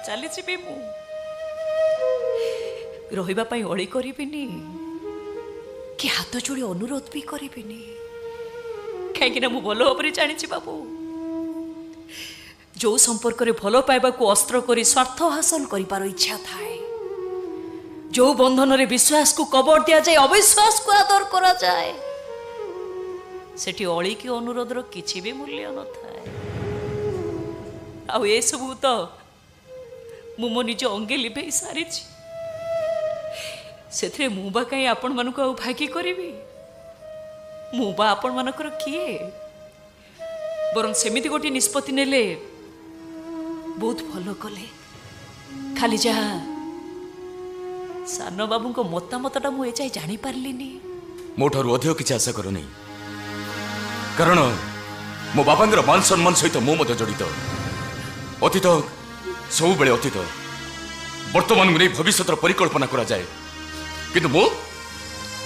ଚାଲିଯିବି ମୁଁ, ରହିବା ପାଇଁ ଅଳି କରିବିନି କି ହାତ ଯୋଡ଼ି ଅନୁରୋଧ ବି କରିବିନି, କାହିଁକିନା ମୁଁ ଭଲ ଭାବରେ ଜାଣିଛି ବାବୁ, ଯୋଉ ସମ୍ପର୍କରେ ଭଲ ପାଇବାକୁ ଅସ୍ତ୍ର କରି ସ୍ୱାର୍ଥ ହାସଲ କରିବାର ଇଚ୍ଛା ଥାଏ, ଯୋଉ ବନ୍ଧନରେ ବିଶ୍ୱାସକୁ କବର ଦିଆଯାଏ, ଅବିଶ୍ୱାସକୁ ଆଦର କରାଯାଏ, ସେଠି ଅଳି କି ଅନୁରୋଧର କିଛି ବି ମୂଲ୍ୟ ନଥାଏ। ଆଉ ଏସବୁ ତ ମୁଁ ମୋ ନିଜ ଅଙ୍ଗେ ଲିଭେଇ ସାରିଛି, ସେଥିରେ ମୁଁ ବା କାହିଁ ଆପଣମାନଙ୍କୁ ଆଉ ଭାଗି କରିବି? ମୁଁ ବା ଆପଣମାନଙ୍କର କିଏ? ବରଂ ସେମିତି ଗୋଟିଏ ନିଷ୍ପତ୍ତି ନେଲେ ବହୁତ ଭଲ କଲେ। ଖାଲି ଯାହା ସାନ ବାବୁଙ୍କ ମତାମତଟା ମୁଁ ଏଯାଏ ଜାଣିପାରିଲିନି। ମୋ ଠାରୁ ଅଧିକ କିଛି ଆଶା କରନି, କାରଣ ମୋ ବାପାଙ୍କର ମାନ ସମ୍ମାନ ସହିତ ମୁଁ ମଧ୍ୟ ଜଡ଼ିତ। ଅତୀତ ସବୁବେଳେ ଅତୀତ, ବର୍ତ୍ତମାନକୁ ନେଇ ଭବିଷ୍ୟତର ପରିକଳ୍ପନା କରାଯାଏ, କିନ୍ତୁ ମୁଁ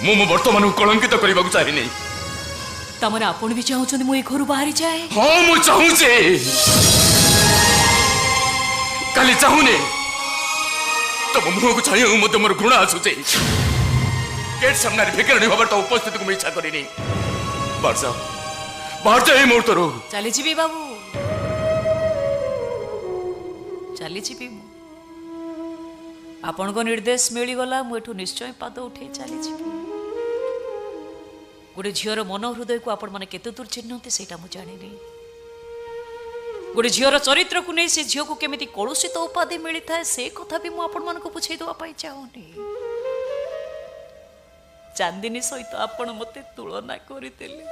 ମୁଁ ମୋ ବର୍ତ୍ତମାନକୁ କଳଙ୍କିତ କରିବାକୁ ଚାହେଁନି। ତାମାନେ ଆପଣ ବି ଚାହୁଁଛନ୍ତି ମୁଁ ଏ ଘରୁ ବାହାରି ଯାଏ? ହଁ, ମୁଁ ଚାହୁଁଛି। କାଲି ଚାହୁଁନି, ତମ ମୁହଁକୁ ଚାହିଁବାକୁ ମଧ୍ୟ ମୋର ଘୃଣା ଆସୁଛି। ଗେଟ୍ ସାମ୍ନାରେ ଭିକାରଣୀ ଭାବରେ ତ ଉପସ୍ଥିତିକୁ ମୁଁ ଇଚ୍ଛା କରିନି। ବାହାରି ଯାଅ, ବାହାରି ଯାଅ ଏଇ ମୁହୂର୍ତ୍ତରୁ। ଚାଲିଯିବି ବାବୁ, ଚାଲିଯିବି ମୁଁ। ଆପଣଙ୍କ ନିର୍ଦ୍ଦେଶ ମିଳିଗଲା, ମୁଁ ଏଠୁ ନିଶ୍ଚୟ ପାଦ ଉଠେଇ ଚାଲିଯିବି। ଗୋଟେ ଝିଅର ମନ ହୃଦୟକୁ ଆପଣମାନେ କେତେ ଦୂର ଚିହ୍ନନ୍ତି ସେଇଟା ମୁଁ ଜାଣିନି। ଗୋଟେ ଝିଅର ଚରିତ୍ରକୁ ନେଇ ସେ ଝିଅକୁ କେମିତି କଳୁଷିତ ଉପାଧି ମିଳିଥାଏ ସେ କଥା ବି ମୁଁ ଆପଣମାନଙ୍କୁ ବୁଝେଇ ଦେବା ପାଇଁ ଚାହୁଁନି। ଚାନ୍ଦିନୀ ସହିତ ଆପଣ ମୋତେ ତୁଳନା କରିଦେଲେ,